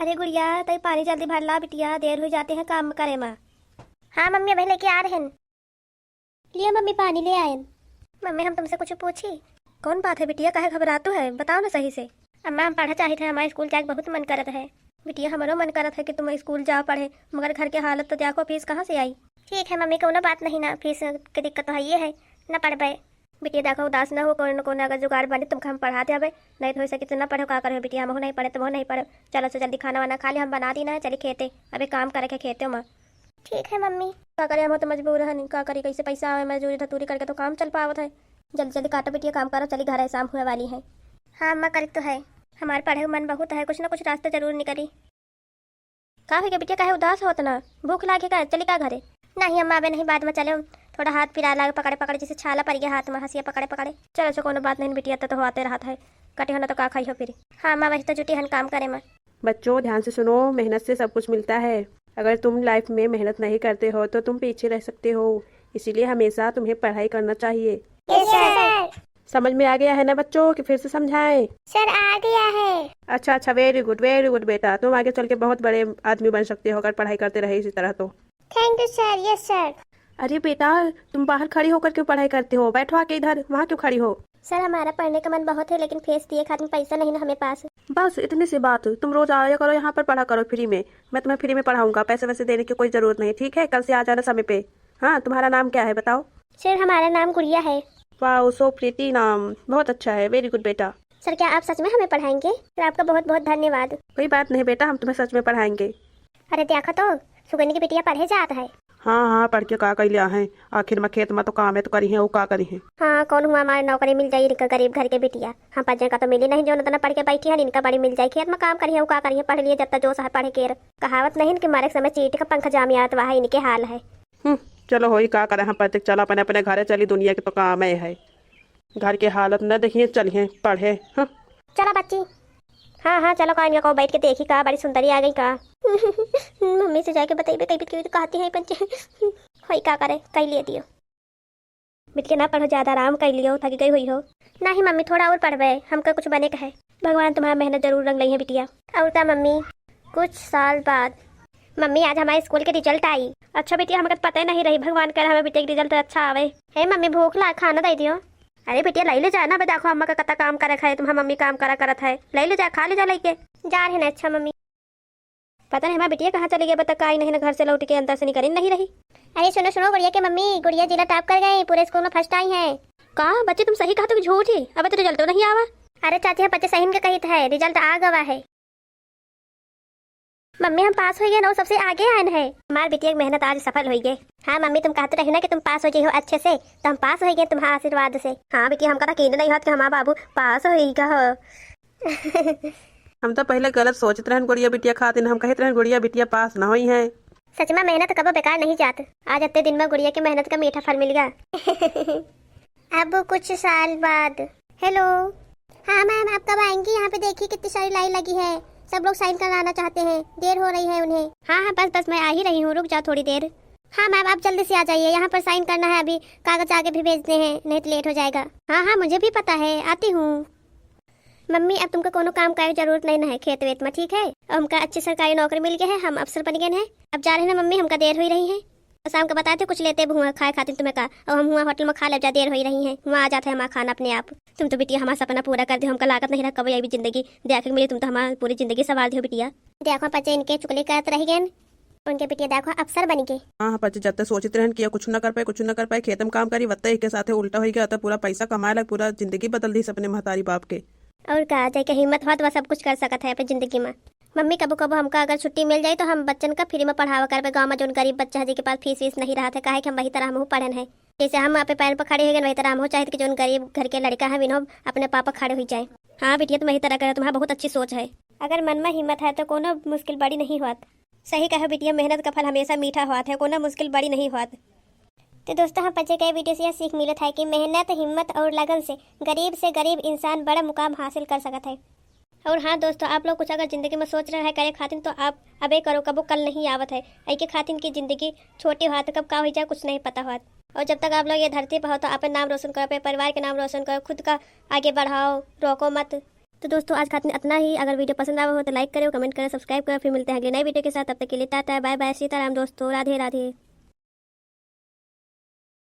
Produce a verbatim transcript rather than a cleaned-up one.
अरे गुड़िया, तई पानी जल्दी भर ला बिटिया, देर होइ जाते हैं काम करे मा। हाँ मम्मी, अबे लेके आ रहेन। लिया मम्मी, पानी ले आएन। मम्मी, हम तुमसे कुछ पूछी? कौन बात है बिटिया, काहे घबरातू है, बताओ ना सही से। अम्मा, हम पढ़े चाहित है, हमार स्कूल जाए के बहुत मन करत है। बिटिया, हमरो मन करत है कि तुम स्कूल जाओ पढ़े, मगर घर के हालत तो देखो, फीस कहाँ से आई? ठीक है मम्मी, कौनो बात नहीं ना, फीस के दिक्कत तो है ये है, ना पढ़बे। बिटिया देखो, उदास न हो, कौनो न कौनो अगर जुगाड़ बने तुमका हम पढ़ा देबे, नहीं तो हो सके तो ना पढ़ो, का करो बिटिया, हमहू नहीं पढ़े, तुमहू नहीं पढ़ो। चलो अच्छा, जल्दी खाना वाना खा ले, हम बना दी ना, चली खेते, अबे काम करे के खेते मा। ठीक है मम्मी। का करे, हम तो मजबूर हन, का करी, कैसे पैसा आवे, मजदूरी धतूरी करके तो काम चल पावत है। जल्दी जल्दी काटो बिटिया, काम करो, चली घर है, शाम हुए वाली है। हाँ अम्मा, करी तो है, हमार पढ़े मन बहुत है, कुछ ना कुछ रास्ता जरूर निकली। का होइगा बिटिया, काहे उदास होत ना? भूख लागे का? चली का घरे? नहीं अम्मा, अबे नहीं, बाद में चले। थोड़ा हाथ पिरा लाग पकड़े पकड़े, जैसे छाला पड़ गया हाथ में, हंसिया पकड़े पकड़े। चलो अच्छा, कोनो बात नहीं बिटिया, तो, तो होते रहत है, कटे हो ना तो का खाई हो फिर। हाँ अम्मा, वही तो जुटी हन काम करे में। बच्चों, ध्यान से सुनो, मेहनत से सब कुछ मिलता है। अगर तुम लाइफ में मेहनत नहीं करते हो तो तुम पीछे रह सकते हो, इसीलिए हमेशा तुम्हें पढ़ाई करना चाहिए। यस सर। समझ में आ गया है ना बच्चों, कि फिर से समझाएं? सर, आ गया है। अच्छा अच्छा, वेरी गुड, वेरी गुड बेटा, तुम आगे चल के बहुत बड़े आदमी बन सकते हो अगर पढ़ाई करते रहे इसी तरह तो। थैंक यू सर। यस सर। अरे बेटा, तुम बाहर खड़ी होकर क्यों पढ़ाई करते हो? बैठो आके इधर, वहाँ क्यों खड़ी हो? सर, हमारा पढ़ने का मन बहुत है, लेकिन फीस दिए खातिर पैसा नहीं ना हमें पास। बस इतनी सी बात, तुम रोज आया करो यहाँ पर, पढ़ा करो फ्री में। मैं तुम्हें फ्री में पढ़ाऊंगा, पैसे वैसे देने की कोई जरूरत नहीं, ठीक है? कल से आ जाना समय पे। हाँ, तुम्हारा नाम क्या है बताओ? सर, हमारा नाम गुड़िया है। वाओ, सो प्रीटी नाम, बहुत अच्छा है, वेरी गुड बेटा। सर, क्या आप सच में हमें पढ़ाएंगे? सर, आपका बहुत बहुत धन्यवाद। कोई बात नहीं बेटा, हम तुम्हें सच में पढ़ाएंगे। अरे देखो तो, सुगनी की बिटिया पढ़े जात है। हाँ हाँ, पढ़ के का कइ लिया है, आखिर में खेत में तो काम है तो करी है, वो का करी है। हाँ, कौन हुआ हमारे नौकरी मिल जाई इनका गरीब घर के बिटिया। हम पजे का तो मिली नहीं, जो इतना पढ़ के बैठी है, इनका बड़ी मिल जाई, खेत में काम करी है, वो का करी है, पढ़ लिए जब तक जोश है पढ़े के। कहावत नहीं कि मरे समय चींटी का पंख जाम आवत, वह इनके हाल है। हम्म, चलो होई का करे, हम पढ़ते चलो अपने अपने घरे चली, दुनिया के तो काम है, है। घर के हालत न देखिए, चलिए पढ़े। हाँ। चला बच्ची। हाँ हाँ, चलो का इनका को बैठ के देखी का बड़ी सुंदरी आ गई का। मम्मी से जाके बताइबे, कई भी कहती है पंचे। होई का करे, कई लिए दियो। बिटिया ना पढ़ो, ज्यादा आराम कर लियो, थकी गई हुई हो। नहीं मम्मी, थोड़ा और पढ़बे, हमका कुछ बने का है। भगवान तुम्हारा मेहनत जरूर रंग लई है बिटिया। और का मम्मी? कुछ साल बाद। मम्मी, आज हमारे स्कूल के रिजल्ट आई। अच्छा बिटिया, हमका तो पता ही नहीं रही, भगवान करे हमारे बिटिया के रिजल्ट अच्छा आवे। हे मम्मी, भूख लाग, खाना दे दियो। अरे बिटिया, लई ले जा ना, बे देखो अम्मा का कता काम करे है, तुम्हारा मम्मी काम करा करत है, लई ले जा, खा ले जा लइके। जा रहे ना। अच्छा मम्मी। पता नहीं हमार बिटिया कहाँ चली गई, अब तक आई नहीं ना, घर से लौट के अंदर से निकली नहीं रही। अरे सुनो सुनो, गुड़िया के मम्मी, गुड़िया जिला टॉप कर गई, पूरे स्कूल में फर्स्ट आई है। का बच्ची, तुम सही कहत हो कि झूठ ही? अब तो रिजल्टो नहीं आवा। अरे चाची, हम बच्चे सही के कहित है, रिजल्ट आ गवा है। मम्मी, हम पास हो गए ना, सबसे आगे आए हैं। हमार बिटिया की मेहनत आज सफल हो गई। हाँ मम्मी, तुम कहते रही ना कि तुम पास हो जाइयो अच्छे से, तो हम पास हो गए तुम्हारे आशीर्वाद से। हाँ बिटिया, हमका तो यकीन नहीं होत कि हमार बाबू पास होइगा हो। हम तो पहले गलत सोचत रहन गुड़िया बिटिया खातिर, हम कहत रहन गुड़िया बिटिया पास ना होई हैं। सच में मेहनत कबो बेकार नहीं जात। आज इतने दिन में गुड़िया की मेहनत का मीठा फल मिल गया। अब कुछ साल बाद। हेलो। हाँ मैम, आप कब आएंगी? यहाँ पे देखिए कितनी सारी लाइन लगी है, सब लोग साइन कराना चाहते हैं, देर हो रही है उन्हें। हाँ हाँ, बस बस मैं आ ही रही हूँ, रुक जाओ थोड़ी देर। हाँ मैम, आप जल्दी से आ जाइए, यहाँ पर साइन करना है, अभी कागज आगे भी भेजने हैं, नहीं तो लेट हो जाएगा। हाँ हाँ, मुझे भी पता है, आती हूँ। मम्मी, अब तुमका कोनो काम का जरूरत नहीं ना है खेत वेत में, ठीक है? अब हमका अच्छी सरकारी नौकरी मिल गई है, हम अफसर बन गए हैं। अब जा रहे ना मम्मी, हमका देर हुई रही है। और शाम का बताए थे कुछ लेते भी हुआ खाए खातिर तुम्हें का, और हम हुआ होटल में खा ले, जा देर हुई रही है, हुआ आ जाता है हमारा खाना अपने आप। तुम तो बिटिया हमारा सपना पूरा कर दियो, हमका लागत नहीं रहा कभी ये भी जिंदगी देखे के मिली, तुम तो हमारी पूरी जिंदगी संवार दियो बिटिया। देखो पचे इनके चुगली करत रह गए। उनके बिटिया देखो अफसर बन गए। हाँ, हाँ, पचे जब तक सोचित रहन कि कुछ ना कर पाए, कुछ ना कर पाए, खेत में काम करी, वत्ते एक के साथे उल्टा हो गया, तो पूरा पैसा कमाए लग, पूरा जिंदगी बदल दी अपने महतारी बाप के। और का, जेके हिम्मत होत, वह सब कुछ कर सकत है अपनी जिंदगी में। मम्मी, कबो कबो हमका अगर छुट्टी मिल जाई, तो हम बच्चन का फ्री में पढ़ावा करबे। गाँव में जोन गरीब बच्चा है, जेके पास फीस वीस नहीं रहत है, काहे कि हम वही तरह हमहू पढ़न है। जैसे हम अपने पैर पर खड़े हो गए, वही तरह हमहू चाहित कि जोन गरीब घर के लड़का है, इन्हों अपने पाँव पर खड़े हो जाए। हाँ बिटिया, तुम यही तरह करे, तुम्हारा बहुत अच्छी सोच है। अगर मन में हिम्मत है, तो कोनो मुश्किल बड़ी नहीं होत। सही कहो बिटिया, मेहनत का फल हमेशा मीठा होत है, कोनो मुश्किल बड़ी नहीं होत। तो दोस्तों, हम पचे के वीडियो से यह सीख मिलत है कि मेहनत, हिम्मत और लगन से गरीब से गरीब इंसान बड़ा मुकाम हासिल कर सकत है। और हाँ दोस्तों, आप लोग कुछ अगर जिंदगी में सोच रहे हैं करे खातिर, तो आप अबे करो, कबो कल नहीं आवत है। ऐके खातिर की जिंदगी छोटी होत, कब का हो जाए, कुछ नहीं पता होत। और जब तक आप लोग ये धरती पर हो, तो अपने नाम रोशन करो, अपने परिवार के नाम रोशन करो, खुद का आगे बढ़ाओ, रोको मत। तो दोस्तों, आज खातिर अतना ही। अगर video पसंद आवा हो तो like करें, comment करें, subscribe करें। फिर मिलते हैं अगले नए video के साथ। तब तक के लिए टाटा, bye bye, सीताराम दोस्तों, राधे राधे।